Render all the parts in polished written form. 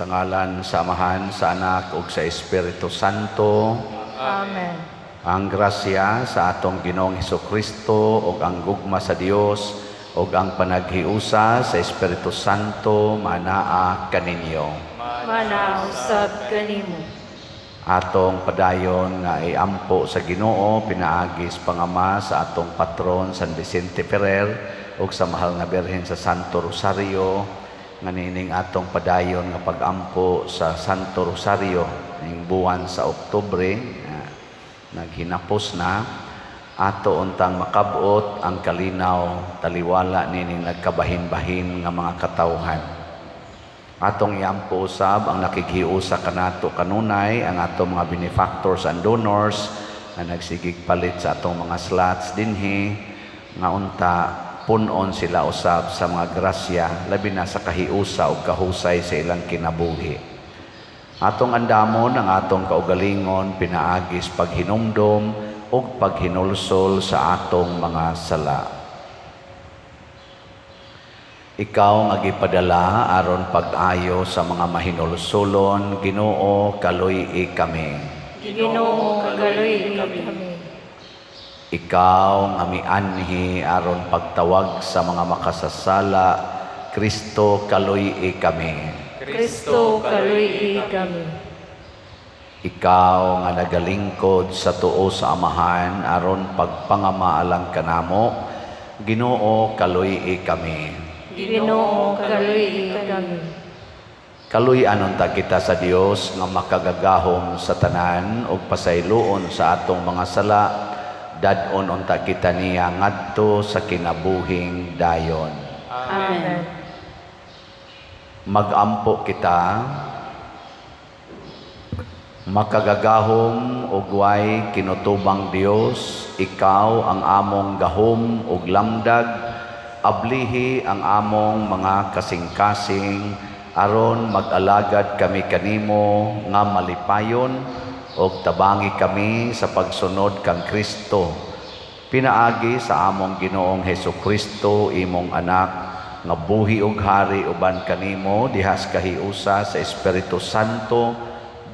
Sa ngalan sa Amahan, sa Anak ug sa Espiritu Santo. Amen. Ang grasya sa atong Ginoong Kristo ug ang gugma sa Dios ug ang panaghiusa sa Espiritu Santo manaa kaninyo. Manaa usab kanimo. Atong padayon nga iampo sa Ginoo pinaagi sa pangama sa atong patron San Vicente Ferrer ug sa mahal nga Birhen sa Santo Rosario, nga niining atong padayon nga pagampo sa Santo Rosario ning buwan sa Oktubre, naghinapos na, ato untang makabot ang kalinaw taliwala nining nagkabahin-bahin nga mga katawhan. Atong iampo usab ang nakighiusa kanato kanunay, ang atong mga benefactors and donors nga nagsigig palit sa atong mga slots dinhi, nga unta punon sila usab sa mga grasya, labi na sa kahiusa ug kahusay sa ilang kinabuhi. Atong andamon ang atong kaugalingon pinaagi sa paghinumdom ug paghinulsol sa atong mga sala. Ikaw nga gipadala aron pag-ayo sa mga mahinulsulon, Ginoo, kaluy-i kami. Ginoo, kaluy-i kami. Ikaw nga mianhi aron pagtawag sa mga makasasala, Kristo, kaluy-i kami. Kristo, kaluy-i kami. Ikaw nga nagalingkod sa tuo sa Amahan aron pagpangama alang kanamo, Ginoo, kaluy-i kami. Ginoo, kaluy-i kami. Kaluy-an unta kita sa Dios nga makagagahom sa tanan ug pasayloon sa atong mga sala, dad-on unta kita niya ngadto sa kinabuhing dayon. Amen. Magampo kita. Makagagahom ug way kinutubang Dios, ikaw ang among gahom ug lamdag, ablihi ang among mga kasing-kasing aron mag-alagad kami kanimo nga malipayon ug tabangi kami sa pagsunod kang Kristo. Pinaagi sa among Ginoong Hesus Kristo, imong anak, nga buhi ug hari uban kanimo dihas kahiusa sa Espiritu Santo,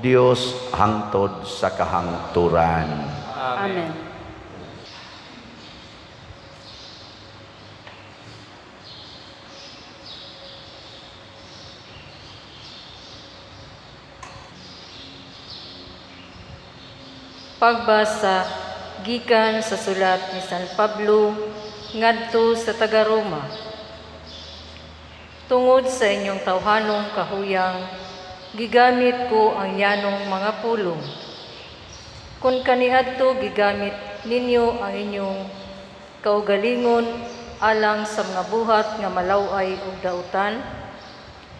Dios hangtod sa kahangturan. Amen. Pagbasa gikan sa sulat ni San Pablo ngadto sa taga-Roma. Tungod sa inyong tawhanong kahuyang, gigamit ko ang yanong mga pulong. Kung kaniadto gigamit ninyo ang inyong kaugalingon alang sa mga buhat nga malaway ug dautan,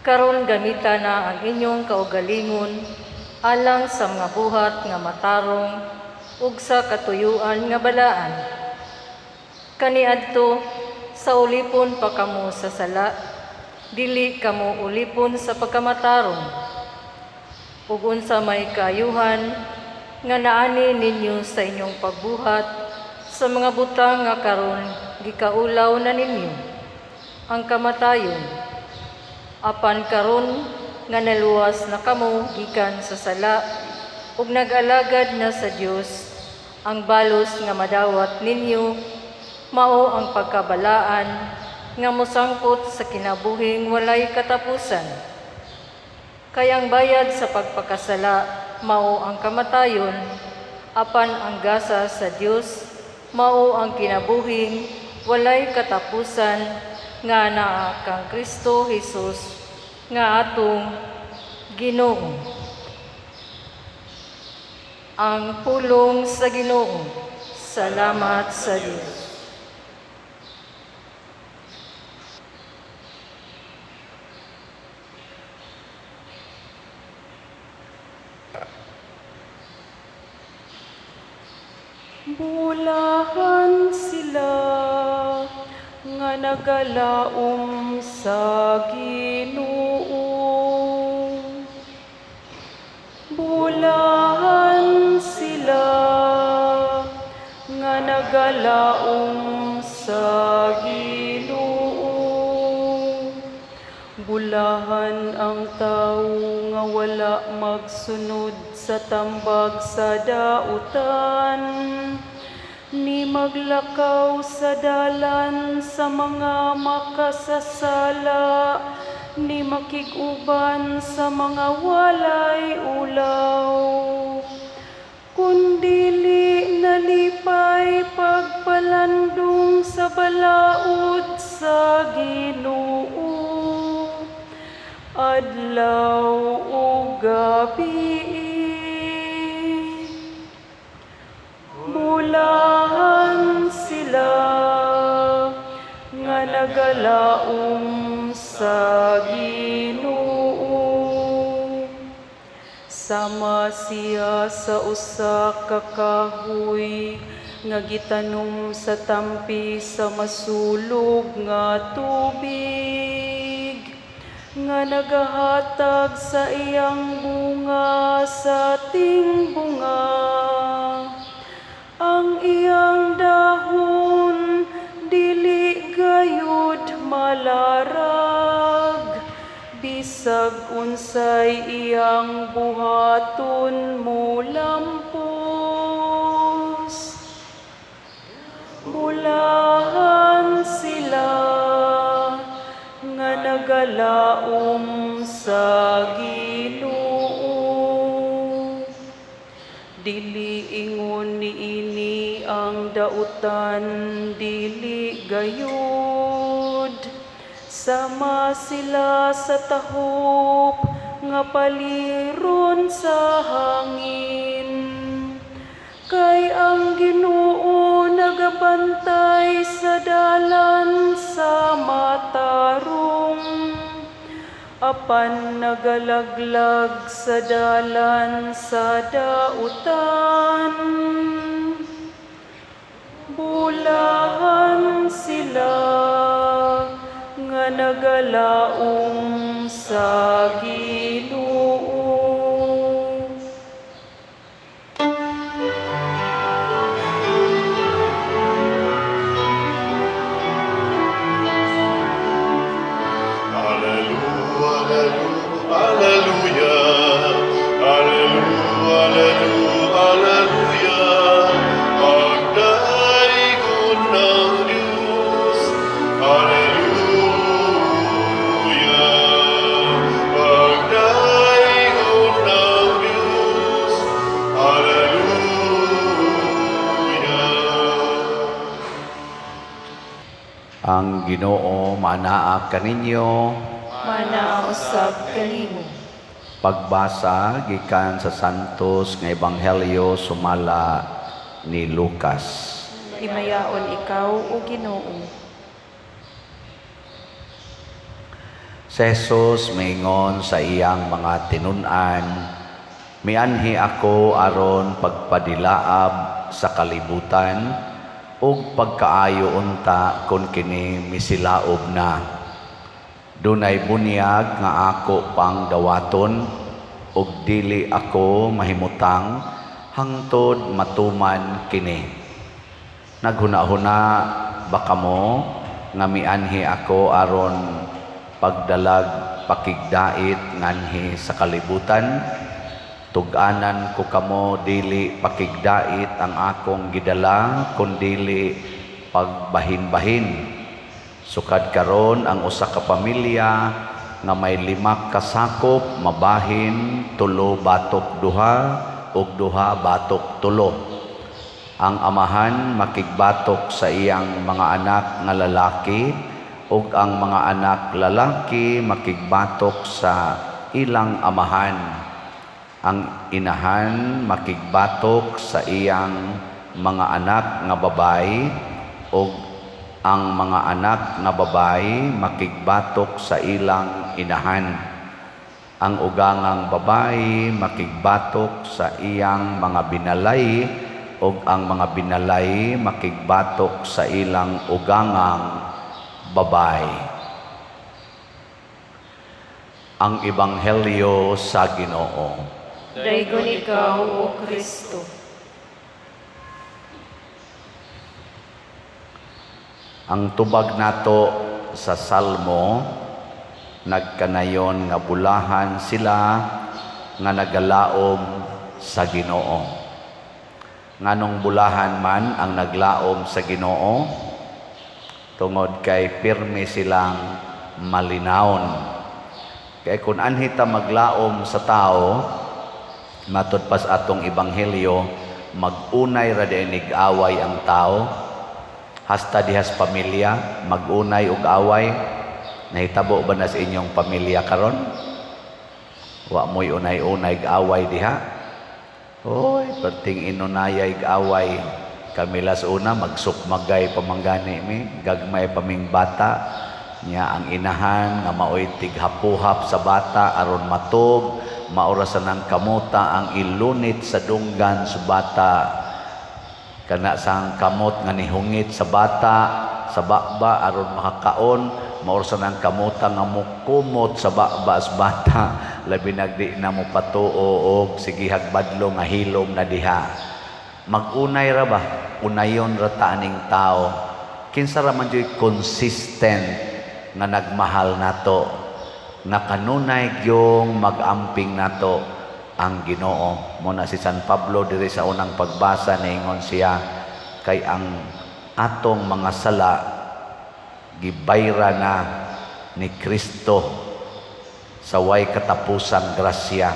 karon gamita na ang inyong kaugalingon alang sa mga buhat nga matarong ug sa katuyuan nga balaan. Kaniadto sa ulipon pa kamo sa sala, dili kamo ulipon sa pagkamatarong. Ug unsa may kaayuhan nga naani ninyo sa inyong pagbuhat sa mga butang nga karon gikaulaw na ninyo, ang kamatayon. Apan karon nga naluwas na kamo gikan sa sala ug nag-alagad na sa Dios, ang balos nga madawat ninyo mao ang pagkabalaan nga mosangpot sa kinabuhing walay katapusan. Kay ang bayad sa pagpakasala mao ang kamatayon, apan ang gasa sa Dios mao ang kinabuhing walay katapusan nga naa kang Kristo Hesus nga atong Ginoo. Ang pulong sa Ginoo. Salamat sa Dios. Bulahan sila nga nagalaom sa Ginoo. Bulahan sila nga nagalaom sa Ginoo. Bulahan ang tawo nga wala magsunod sa tambag sa dautan, ni maglakaw sa dalan sa mga makasasala, ni makig-uban sa mga walay ulaw. Kundili nalipay pagpalandong sa balaod sa Ginoo, adlaw ug gabi. Bulahan sila nga nagalaom sa Ginoo. Sama siya sa usa ka kahoy nga gitanom sa tampi sa masulog nga tubig, nga nagahatag sa iyang bunga sa tingbunga. Ang iyang dahon dili gayud malarag, bisag unsay iyang buhaton molampos. Bulahan sila nga nagalaom sa Ginoo. Dili ingon niini ang dautan, dili gayud. Sama sila sa tahop nga paliron sa hangin. Kay ang Ginoo nagabantay sa dalan sa matarong, apan nagalaglag sa dalan sa dautan. Bulahan sila nga nagalaom sa Ginoo. Alleluia, alleluia, alleluia, alleluia, alleluia, pagdaigon ng Diyos. Alleluia, pagdaigon ng Diyos. Alleluia. Ang Ginoo manaa kaninyo. Manaa usab kanimo. Pagbasa gikan sa Santos nga Ebanghelyo sumala ni Lucas. Himayaon ikaw, o Ginoo. Si Jesus miingon sa iyang mga tinun-an, "Mianhi ako aron pagpadilaab sa kalibutan ug pagkaayo unta kon kini misilaob na. Dunay bunyag nga ako pang dawaton ug dili ako mahimutang hangtod matuman kini. Naghuna-huna ba kamo nga mianhi ako aron pagdalag pakigdait nganhi sa kalibutan? Tug-anan ko kamo, dili pakigdait ang akong gidala, kundili pagbahin-bahin. Sukad karon ang usa ka pamilya nga may 5 ka sakop mabahin 3 batok 2 ug 2 batok 3. Ang amahan makigbatok sa iyang mga anak nga lalaki ug ang mga anak lalaki makigbatok sa ilang amahan. Ang inahan makigbatok sa iyang mga anak nga babayi ug ang mga anak nga babayi makigbatok sa ilang inahan. Ang ugangang babayi makigbatok sa iyang mga binalay ug ang mga binalay makigbatok sa ilang ugangang babayi." Ang Ebanghelyo sa Ginoo. Daygon ikaw, O Kristo. Ang tubag nato sa Salmo Nagkanayon nga bulahan sila nga nagalaom sa Ginoo. Nganong bulahan man ang naglaom sa Ginoo? Tungod kay pirmi silang malinawon. Kay kung anhi ta maglaom sa tao, matud pas atong ebanghelyo, mag-unay ra diay nig-away ang tao. Hasta dihas pamilya, mag-unay og away. Nahitabo ba na sa inyong pamilya karon? Wa mo'y unay-unay away diha? Oy, perting inunayay away. Kami las una magsukmagay pamanggani mi, gagmay paming bata. Nya ang inahan nga maoy tighapuhap sa bata aron matug, maorasan ang kamuta ang ilunit sa dunggan sa bata. Kana sang kamot nga nihungit sa bata sa baba aron makakaon, maorasan ang kamuta nga mukumot sa baba sa bata, labi nagdi na mo patuo og sigihag badlo nga hilom na diha. Magunay ra ba? Unayon ra ta aning tao. Kinsa ra man juy consistent nga nagmahal nato, nga kanunay gyung mag-amping nato? Ang Ginoo. Mo na si San Pablo diri sa unang pagbasa, niingon siya kay ang atong mga sala gibayra na ni Kristo sa way katapusang grasya.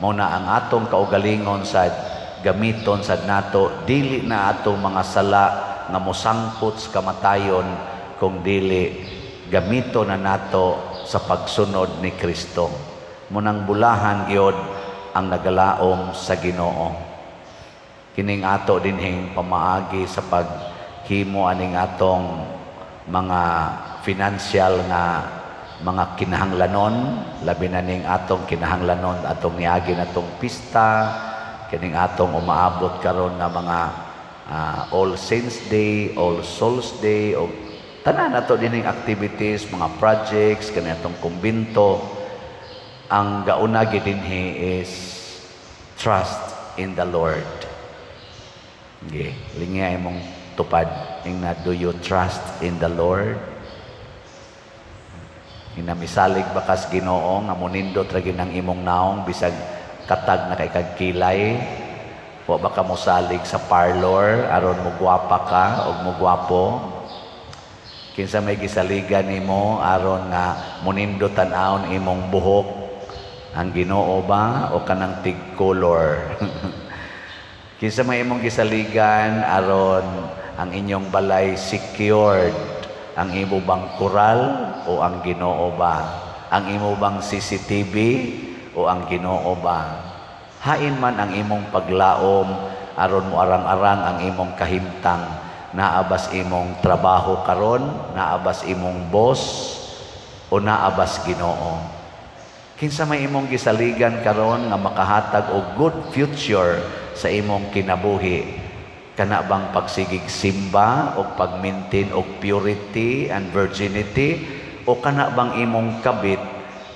Mo na ang atong kaugalingon sad gamiton sad nato, dili na atong mga sala nga mosangpot sa kamatayon, kung dili gamito na nato sa pagsunod ni Kristo. Munang bulahan gyud ang nagalaom sa Ginoo. Kining ato dinhing pamaagi sa paghimo aning atong mga financial nga mga kinahanglanon, labi na ning atong kinahanglanon atong niagi natong pista, kining atong umaabot karon nga mga All Saints Day, All Souls Day, o tanan nato dining activities, mga projects kani atong kumbinto. Ang gauna gid dinhi is trust in the Lord. Okay, lingya imong tupad ingna, "Do you trust in the Lord?" Ina, misalig ba kas Ginoo nga monindot ra gyud ang imong naong bisag katag na kay kag kilay? Wa ba ka mosalig sa parlor aron mo gwapa ka og mo gwapo? Kinsa may gisaligan nimo aron nga monindot tan-awon imong buhok? Ang Ginoo ba o kanang tig color? Kinsa may imong gisaligan aron ang inyong balay secured? Ang imo bang koral o ang Ginoo ba? Ang imo bang CCTV o ang Ginoo ba? Hain man ang imong paglaom aron mo arang-arang ang imong kahimtang, naabas imong trabaho karon, naabas imong boss, o naabas Ginoo? Kinsa may imong gisaligan karon nga makahatag og good future sa imong kinabuhi? Kana bang pagsigig simba o pag-maintain og purity and virginity, o kana bang imong kabit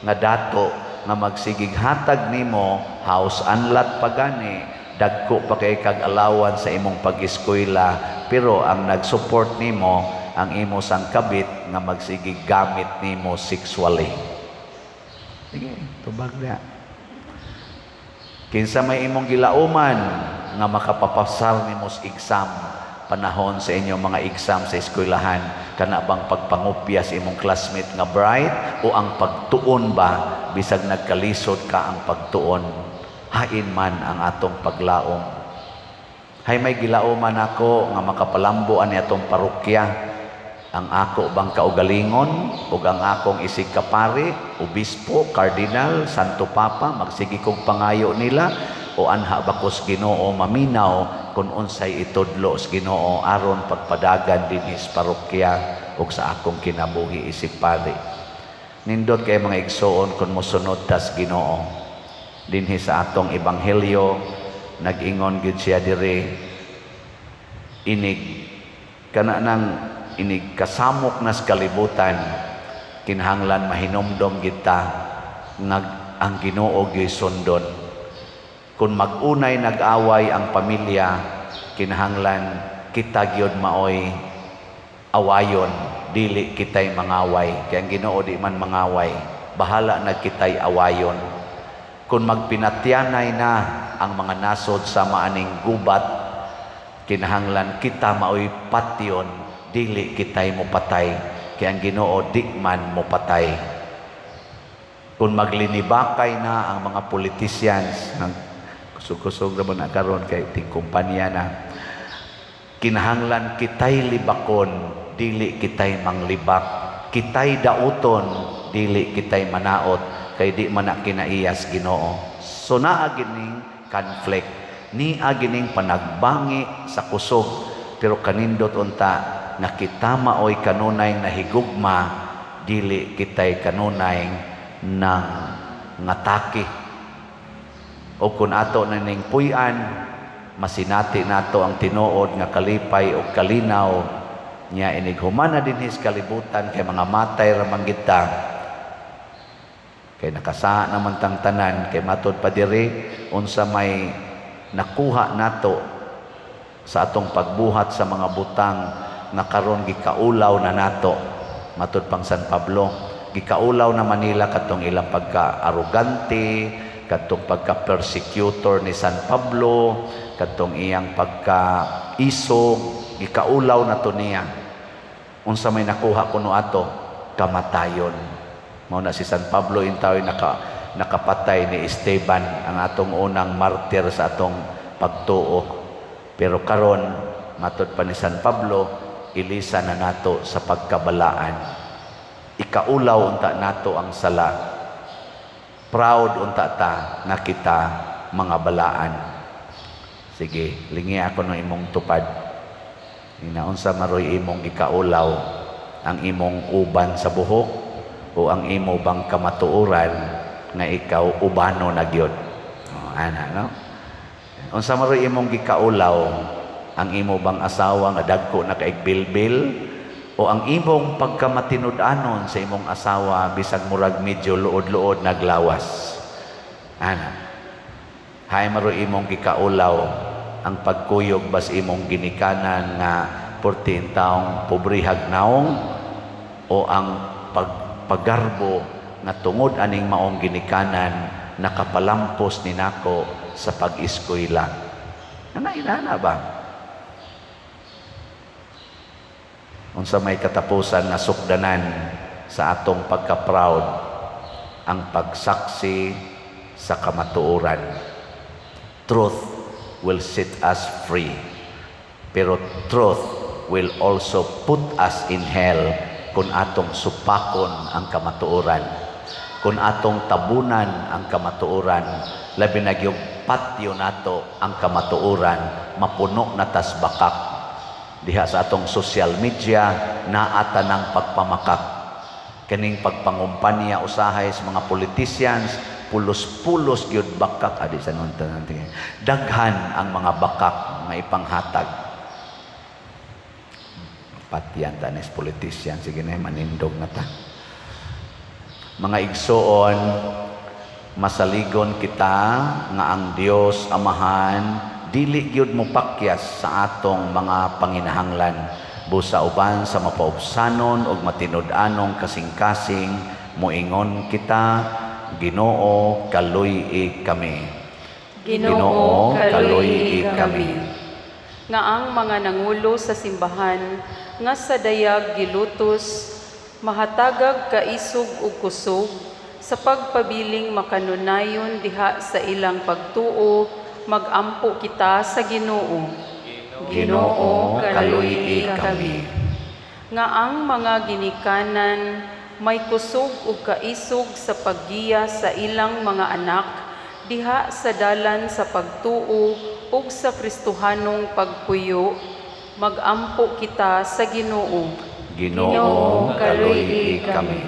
nga dato nga magsigig hatag nimo house and lot pa gani, dagko pa kay kag allowance sa imong pag-eskwela, pero ang nag-support nimo ang imo sang kabit nga magsigig gamit nimo sexually? Sige, tubag na. Kinsa may imong gilauman nga makapapasar nimo sa exam panahon sa inyong mga exam sa eskwelahan? Kana bang pagpangupya sa imong classmate nga bright, o ang pagtuon ba bisag nagkalisod ka ang pagtuon? Hain man ang atong paglaom. Hay may gilauman ako nga makapalambo ani atong parokya? Ang ako bang kaugalingon ug ang akong isig kapari, obispo, cardinal, Santo Papa, magsige kog pangayo nila, o anha ba kos Ginoo, maminaw kung unsay itudlo sa Ginoo aron pagpadagan dinhi sa parokya ug sa akong kinabuhi isip pari? Nindot kay, mga igsoon, kung mosunod tas Ginoo. Dinhi sa atong ebanghelyo, nag-ingon gyud siya diri, inig kana nang inig kasamok nas kalibutan, kinahanglan mahinomdom kita nga ang Ginoo gyud sundon. Kung mag-unay nag-away ang pamilya, kinahanglan kita gyud maoy awayon. dili kitay mangaway, kay ang Ginoo di man mangaway. Bahala na kitay awayon. Kung magpinatyanay na ang mga nasod sa maaning gubat, kinahanglan kita maoy patyon, dili kitay mopatay, kay ang Ginoo di man mopatay. Kung maglinibakay na ang mga politicians, ang kusog-kusog ra na karon kay tigkumpanya na, kinahanglan kitay libakon, dili kitay manglibak. Kitay dauton, dili kitay manaot, kay di man na kinaiyas Ginoo. So naa gining conflict, nia gining panagbangi sa kusog, pero kanindot unta nga kita maoy kanunay nahigugma, dili kitay kanunay nang ngatake. O kung ato na ning puy-an, masinati nato ang tinuod nga kalipay o kalinaw niya inig humana dinhi sa kalibutan, kay mga matay ra man gid ta, kay nakasaa naman tang tanan. Kay matod pa diri, unsa may nakuha nato sa atong pagbuhat sa mga butang nga karon gikaulaw na nato? Matod pang San Pablo, gikaulaw na Manila katong ilang pagka-arrogante, katong pagka-persecutor ni San Pablo, katong iyang pagka-isog, gikaulaw na to niya. Unsa may nakuha kuno ato? Kamatayon. Mao na si San Pablo intaw nakapatay ni Esteban, ang atong unang martir sa atong pagtuo. Pero karon, matod pa ni San Pablo, ilisa na nato sa pagkabalaan. Ikaulaw unta nato ang sala. Proud unta ta nga kita mga balaan. Sige, lingi ako ng imong tupad. Inaunsa maroy imong gikaulaw? Ang imong uban sa buhok o ang imo bang kamatuoran nga ikaw ubano na gyud? Oh, ana, no? Unsa maroy imong gikaulaw? Ang imo bang asawa nga dagko na kaig bilbil o ang imong pagkamatinud-anon sa imong asawa bisag murag medyo luod-luod naglawas? Ana. Hay maroy imong gikaulaw? Ang pagkuyog bas imong ginikanan nga 14 taong pobrehag naong o ang pagpagarbo nga tungod aning maong ginikanan nakapalampos ni nako sa pag-eskwela? Ana, inana ba? Unsa may katapusan nga sukdanan sa atong pagka-proud? Ang pagsaksi sa kamatuoran. Truth will set us free, pero truth will also put us in hell kung atong supakon ang kamatuoran, kung atong tabunan ang kamatuoran, labi na gyud patyo nato ang kamatuoran, mapuno na tas bakak. Diha sa atong social media, naata ng pagpamakak. Kaning pagpangumpanya usahay sa mga politicians, pulos-pulos gyud bakak adi sa nun tanan. Daghan ang mga bakak nga ipanghatag. Patyan tanis politician, sige na, manindog na ta. Mga igsoon, masaligon kita nga ang Dios Amahan dili gyud mopakyas sa atong mga panginahanglan, busa uban sa mapaubsanon ug matinud-anong kasing-kasing moingon kita, "Ginoo, kaluy-i kami." Ginoo, kaluy-i kami. Kami. Nga ang mga nangulo sa simbahan nga sa dayag gilutos mahatagag kaisog ug kusog sa pagpabiling makanunayon diha sa ilang pagtuo, magampo kita sa Ginoo. Ginoo, kaluy-i kami. Nga ang mga ginikanan may kusog ug kaisog sa paggiya sa ilang mga anak diha sa dalan sa pagtuo ug sa Kristohanong pagpuyo, magampo kita sa Ginoo. Ginoo, kaluy-i kami.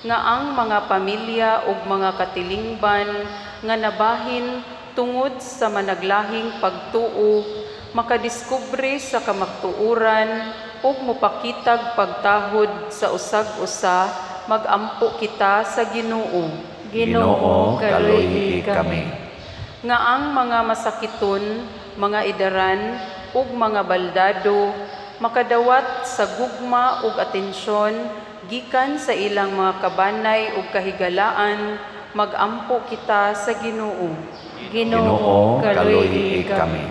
Nga ang mga pamilya ug mga katilingban nga nabahin tungod sa managlahing pagtuo makadiskubre sa kamaktuoran ug mopakitag pagtahod sa usag-usa, magampo kita sa Ginoo. Ginoo, kaluy-i kami. Nga ang mga masakiton, mga idaran ug mga baldado makadawat sa gugma ug atensyon gikan sa ilang mga kabanay ug kahigalaan, magampo kita sa Ginoo. Ginoo, kaluy-i kami.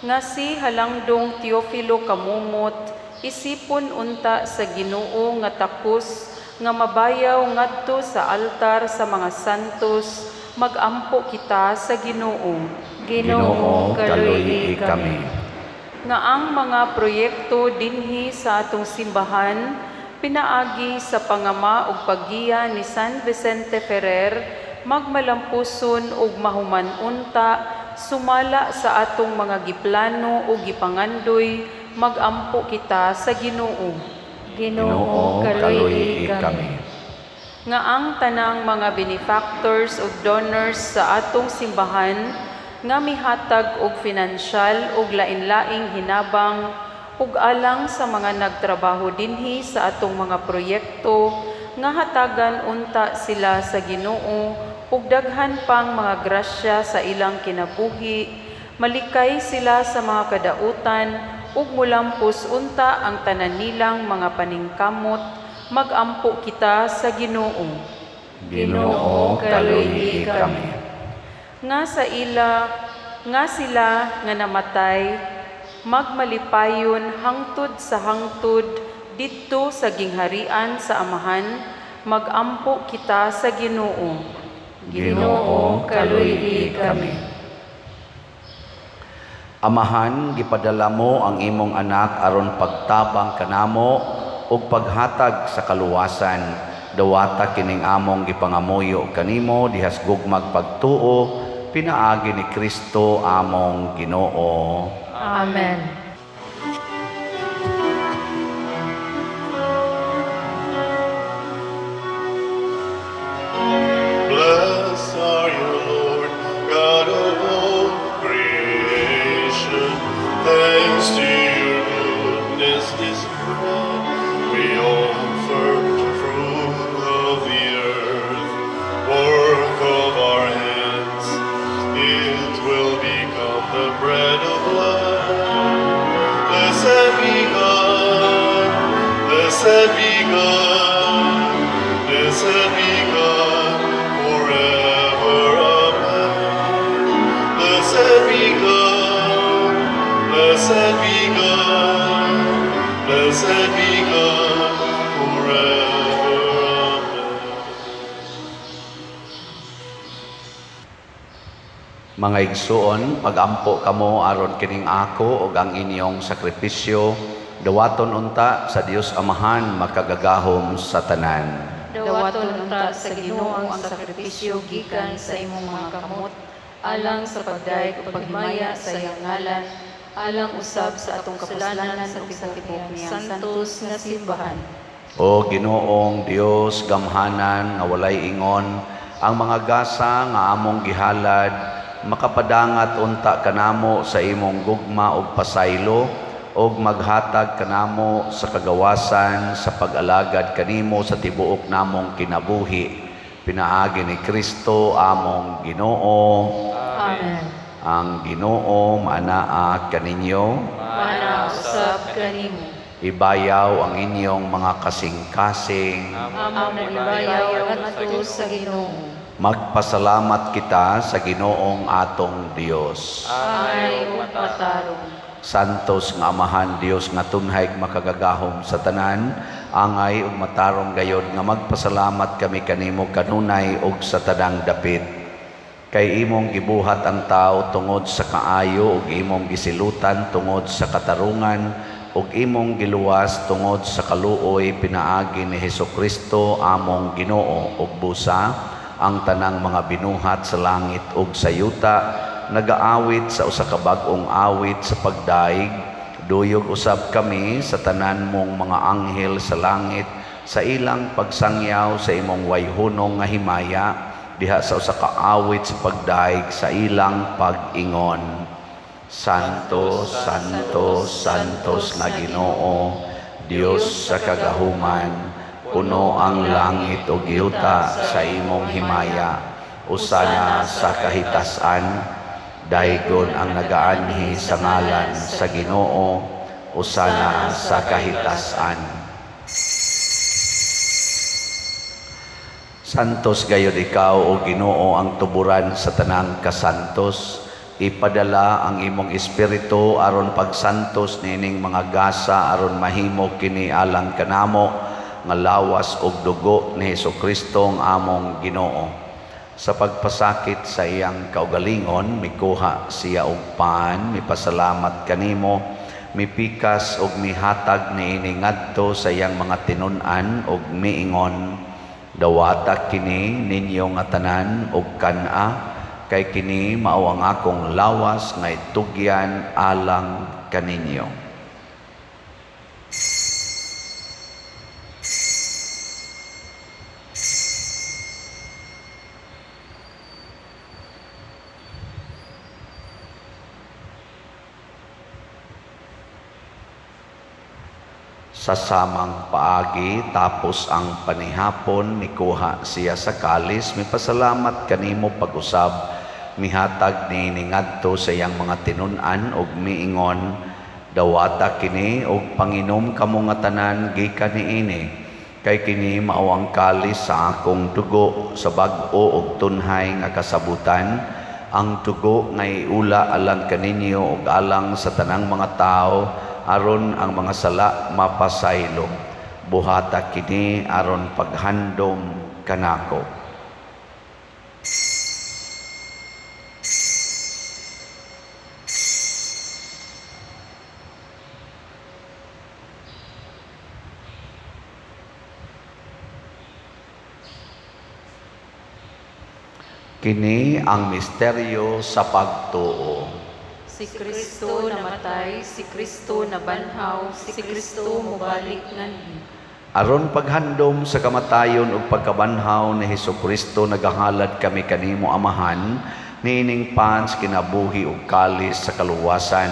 Nga si Halangdong Teofilo Camomot isipon unta sa Ginoo nga takos nga mabayaw ngadto sa altar sa mga santos, magampo kita sa Ginoo. Ginoo, kaluy-i kami. Nga ang mga proyekto dinhi sa atong simbahan pinaagi sa pangama ug paggiya ni San Vicente Ferrer magmalampuson ug mahuman unta sumala sa atong mga giplano ug gipangandoy, magampo kita sa Ginoo. Ginoo, kaluy-i kami. Nga ang tanang mga benefactors ug donors sa atong simbahan nga mihatag og finansyal ug lain-laing hinabang ug alang sa mga nagtrabaho dinhi sa atong mga proyekto, nga hatagan unta sila sa Ginoo ug daghan pang mga grasya sa ilang kinabuhi, malikay sila sa mga kadautan ug mulampos unta ang tanan nilang mga paningkamot, magampo kita sa Ginoo. Ginoo, kaluy-i kami. Nga sa ila nga sila nga namatay magmalipayon hangtod sa hangtod didto sa gingharian sa Amahan, magampo kita sa Ginoo. Ginoo, kaluy-i kami. Amahan, gipadala mo ang imong anak aron pagtabang kanamo ug paghatag sa kaluwasan. Dawata kining among gipangamuyo kanimo dihas gugmag pagtuo, pinaagi ni Kristo among Ginoo. Amen. Blessed are you, Lord, God of all creation. Thanks to your goodness, this bread we offer, fruit of the earth, work of our hands. It will become the bread of life. Blessed be God, blessed be God, blessed be God forever. Amen. Blessed be God, blessed be God, blessed be God forever. Amen. Mga igsuon, pagampo kamo aron kining ako ug ang inyong sakripisyo, dawaton unta sa Dios Amahan makagagahom sa tanan. Dawaton unta sa Ginoo ang sakripisyo gikan sa imong mga kamot, alang sa pagdayeg ug paghimaya sa iyang ngalan, alang usab sa atong kapuslanan ug sa tibuok niyang santos nga simbahan. O Ginoong Dios, gamhanan nga walay ingon, ang mga gasa nga among gihalad makapadangat unta kanamo sa imong gugma ug pasaylo, ug maghatag kanamo sa kagawasan sa pag-alagad kanimo sa tibuok namong kinabuhi, pinaagi ni Kristo among Ginoo. Amen. Ang Ginoo maanaa kaninyo. Maanaa usab kanimo. Ibayaw ang inyong mga kasing-kasing. Among ibayaw ngadto sa Ginoo. Magpasalamat kita sa Ginoong atong Dios. Angay ug matarong. Santos nga Amahan, Dios nga tunhay makagagahom sa tanan, angay ug matarong gayod nga magpasalamat kami kanimo kanunay ug sa tanang dapit. Kay imong gibuhat ang tao tungod sa kaayo ug imong gisilutan tungod sa katarungan ug imong giluwas tungod sa kaluoy pinaagi ni Hesukristo among Ginoo. Ug busa ang tanang mga binuhat sa langit ug sa yuta nagaawit sa usa ka bag-ong awit sa pagdaig. Duyog usab kami sa tanan mong mga anghel sa langit sa ilang pagsangyaw sa imong wayhunong nga himaya diha sa usa ka awit sa pagdaig sa ilang pag-ingon. Santo, Santo, Santos na Ginoo, Dios sa kagahuman, puno ang langit ug yuta sa imong himaya. Usana sa kahitasan, daygon ang nagaanhi sa ngalan sa Ginoo. Usana sa kahitasan. Santos gayud ikaw, o Ginoo, ang tuburan sa tanang kasantos. Ipadala ang imong espiritu aron pagsantos niining mga gasa aron mahimo kini alang kanamo nga lawas ug dugo ni Hesukristo ang among Ginoo. Sa pagpasakit sa iyang kaugalingon, mikuha siya og pan, mipasalamat kanimo, mipikas ug mihatag niini ngadto sa iyang mga tinun-an ug miingon, dawata kini ninyo nga tanan ug kan-a, kay kini mao ang akong lawas nga itugyan alang kaninyo. Sa samang paagi, tapos ang panihapon, mikuha siya sa kalis, mipasalamat kanimo pag-usab, mihatag niini ngadto sa iyang mga tinun-an ug miingon, dawata kini ug panginom kamo nga tanan gikan niini, kay kini mao ang kalis sa akong dugo sa bag-o ug tunhay nga kasabutan, ang dugo nga iula alang kaninyo ug alang sa tanang mga tawo aron ang mga sala mapasaylo. Buhata kini aron paghandom kanako. Kini ang misteryo sa pagtuo. Si Kristo namatay, si Kristo nabanhaw, si Kristo mobalik nganhi. Aron paghandom sa kamatayon ug pagkabanhaw ni Hesukristo, nagahalad kami kanimo Amahan, niining pans kinabuhi ug kalis sa kaluwasan.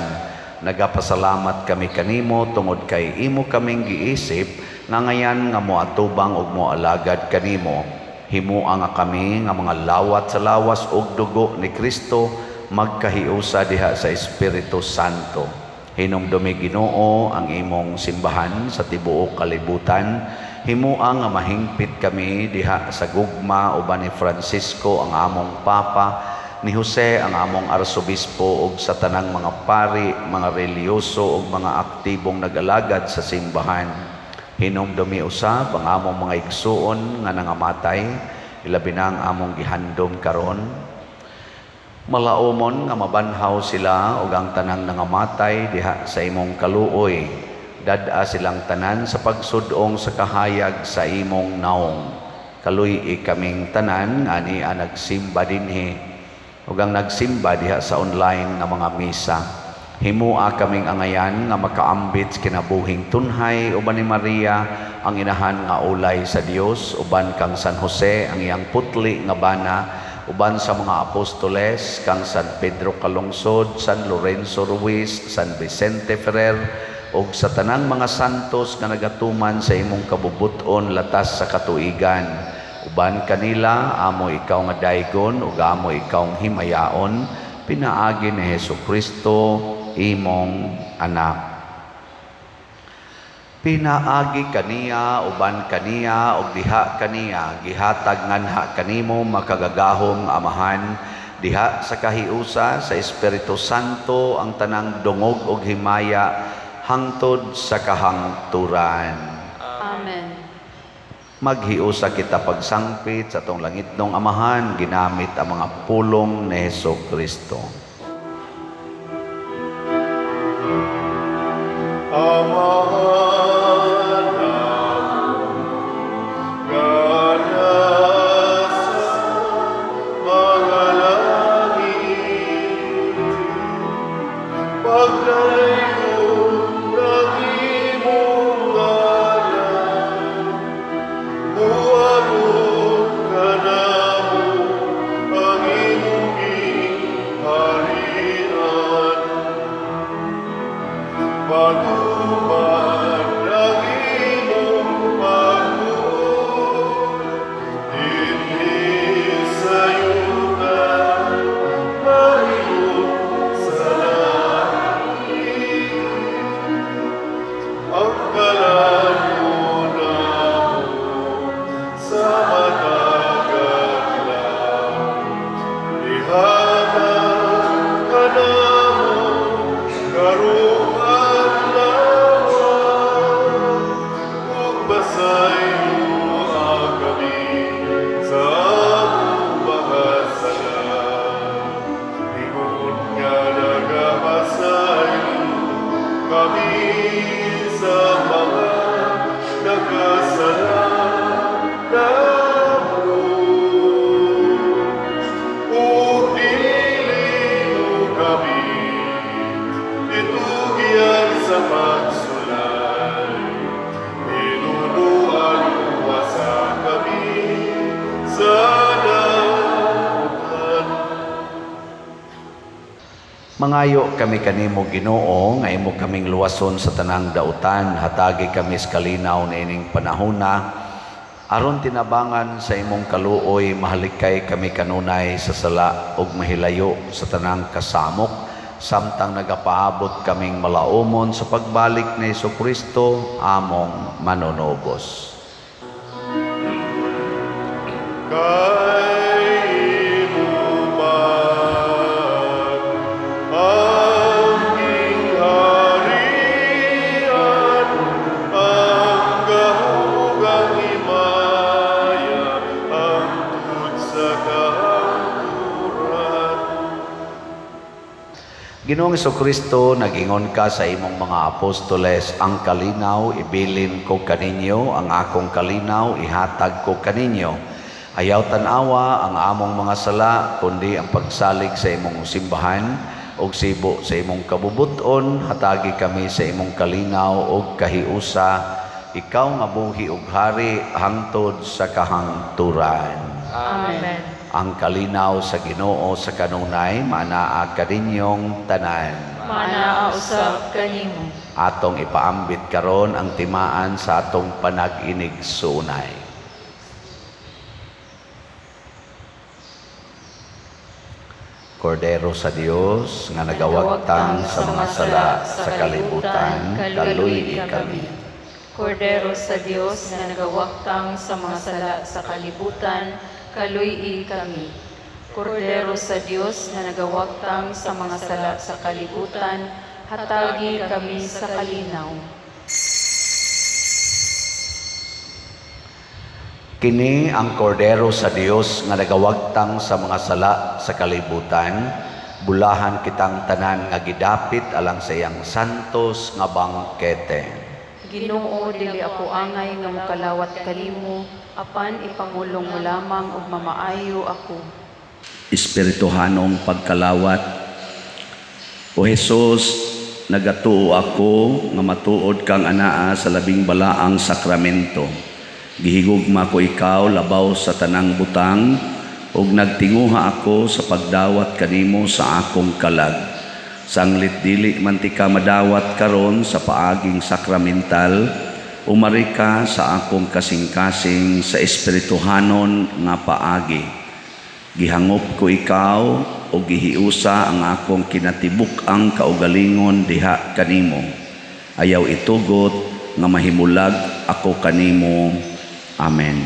Nagapasalamat kami kanimo tungod kay imo kaming giisip nga ngayan nga moatubang ug moalagad kanimo. Himua nga kami nga mga lawat sa lawas ug dugo ni Kristo magkahiusa diha sa Espiritu Santo. Hinumdumi Ginoo ang imong simbahan sa tibuok kalibutan. Himua nga mahingpit kami diha sa gugma uban ni Francisco ang among Papa, ni Jose ang among Arsobispo ug sa tanang mga pari, mga relihiyoso ug mga aktibong nag-alagad sa simbahan. Hinumdumi usab ang among mga igsuon nga nangamatay, ilabi na ang among gihandom karon. Malaumon nga mabanhaw sila ug ang tanang nangamatay diha sa imong kaluoy. Dad-a silang tanan sa pagsudong sa kahayag sa imong naong. Kaluy-i kaming tanan nga ania nagsimba dinhi ug ang nagsimba diha sa online nga mga misa. Himua kaming angayan nga makaambit sa kinabuhing tunhay uban ni Maria ang inahan nga ulay sa Dios, uban kang San Jose ang iyang putli nga bana, uban sa mga apostoles kang San Pedro Calungsod, San Lorenzo Ruiz, San Vicente Ferrer ug sa tanang mga santos nga nagatuman sa imong kabubut-on latas sa katuigan. Uban kanila amo ikaw nga daygon ug amo ikaw himayaon, pinaagi ni Hesukristo imong anak. Pinaagi kaniya, uban kaniya, ug diha kaniya, gihatag nganha kanimo makagagahom nga Amahan, diha sa kahiusa sa Espiritu Santo ang tanang dungog ug himaya hangtod sa kahangturan. Amen. Maghiusa kita pagsangpit sa atong langitnong Amahan, ginamit ang mga pulong ni Hesukristo. Amahan nga nasa mga langit, pagdayon ng imong ngalan, muabot kanamo ang imong gingharian. Mangayo kami kanimo, Ginoo, nga imo kaming luwason sa tanang dautan, hatagi kami sa kalinaw niining panahona aron tinabangan sa imong kaluoy mahalikay kami kanunay sa sala ug mahilayo sa tanang kasamok samtang nagapaabot kaming malaumon sa pagbalik ni Kristo among manunubos. Kay imo man ang gingharian, ang gahom ug ang himaya, hangtod sa kahangturan. Ginoong Kristo, nagingon ka sa imong mga apostoles, "Ang kalinaw ibilin ko kaninyo, ang akong kalinaw ihatag ko kaninyo." Ayaw tan-awa ang among mga sala, kundi ang pagsalig sa imong simbahan ug sibo sa imong kabubut-on, hatagi kami sa imong kalinaw ug kahiusa, ikaw nga buhi ug hari hangtod sa kahangturan. Amen. Ang kalinaw sa Ginoo sa kanunay maanaa kaninyong tanan. Maanaa usab kanimo. Atong ipaambit karon ang timaan sa atong panag-inigsuonay. Kordero sa Dios nga nagawagtang sa mga sala sa kalibutan, kaluy kami. Kordero sa Dios nga nagawaktang sa mga sala sa kalibutan, kaluy kami. Kordero sa Dios nga nagawaktang sa mga sala sa kalibutan, hatagi kami sa kalinaw. Kini ang kordero sa Dios nga nagawagtang sa mga sala sa kalibutan, bulahan kitang tanan nga gidapit alang sa iyang santos nga bangkete. Ginoo, dili ako angay nga mokalawat kanimo, apan ipangulong mo lamang ug mamaayo ako. Espirituhanong pagkalawat. O Hesus, nagatuo ako nga matuod kang anaa sa labing balaang sakramento. Gihigugma ko ikaw labaw sa tanang butang ug nagtinguha ako sa pagdawat kanimo sa akong kalag. Sanglit dili man tika madawat karon sa paaging sakramental, umari ka sa akong kasing-kasing sa espirituhanon nga paagi. Gihangop ko ikaw o gihiusa ang akong kinatibuk-ang kaugalingon diha kanimo. Ayaw itugot nga mahimulag ako kanimo. Amen.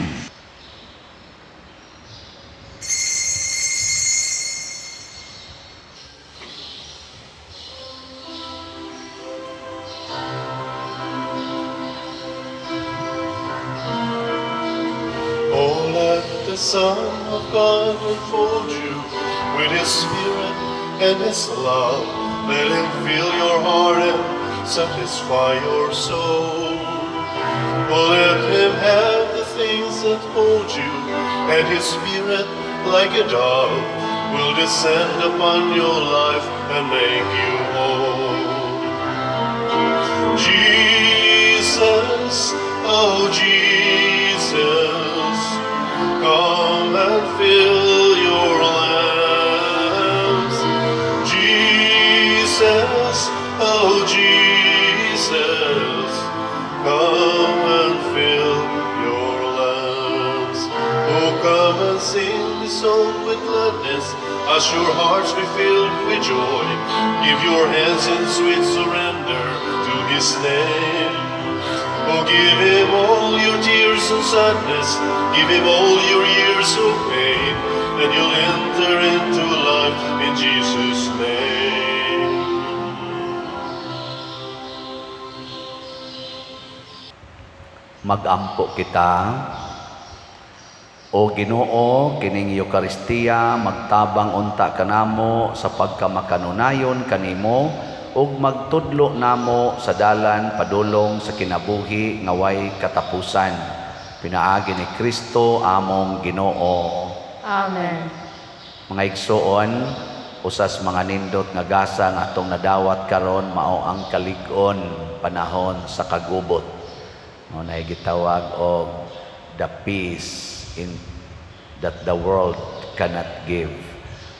Oh, let the Son of God enfold you with His Spirit and His love. Let Him fill your heart and satisfy your soul. Oh, let Him have the things that hold you, and His Spirit, like a dove, will descend upon your life and make you whole. Jesus, oh Jesus, come and fill your lamps. Jesus, oh Jesus, come and fill your lamps. Oh, come and sing this song with gladness as your hearts be filled with joy. Give your hands in sweet surrender to His name. Oh, give Him all your tears and sadness. Give Him all your years of pain. And you'll enter into life in Jesus' name. Magampo kita. O Ginoo, kining Eukaristiya magtabang unta kanamo sa pagkamakanunayon kanimo ug magtudlo namo sa dalan padulong sa kinabuhi nga way katapusan. Pinaagi ni Kristo among Ginoo. Amen. Mga igsoon, usas mga nindot nga gasa nga atong nadawat karon mao ang kalig-on panahon sa kagubot. Mao na gitawag og the peace in that the world cannot give.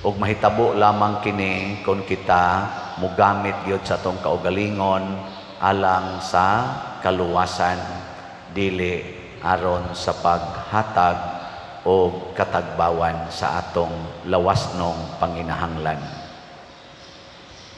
Ug mahitabo lamang kini kung kita mugamit gyud sa atong kaugalingon alang sa kaluwasan, dili aron sa paghatag o katagbawan sa atong lawasnong panginahanglan.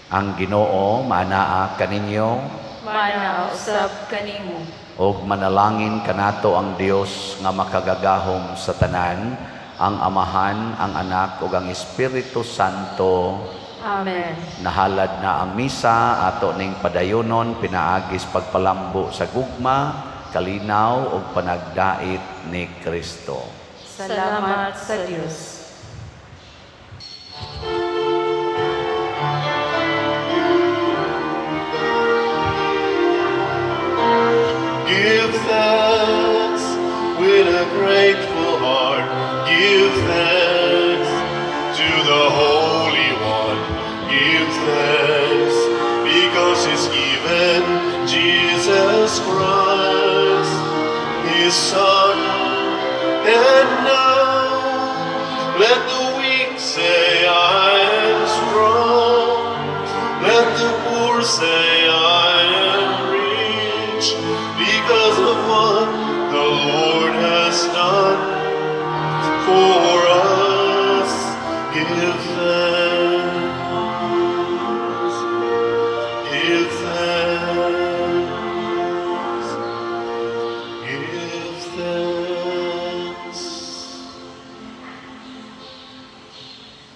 Ang Ginoo maanaa kaninyo. Maanaa usab kanimo. Ug manalangin kanato ang Dios nga makagagahom sa tanan, ang Amahan, ang Anak ug ang Espiritu Santo. Amen. Nahalad na ang misa, ato ning padayonon pinaagis pagpalambo sa gugma, kalinaw ug panagdait ni Kristo. Salamat sa Dios. Give thanks with a grateful heart. Give thanks to the Holy One. Give thanks because He's given Jesus Christ, His Son. And now let the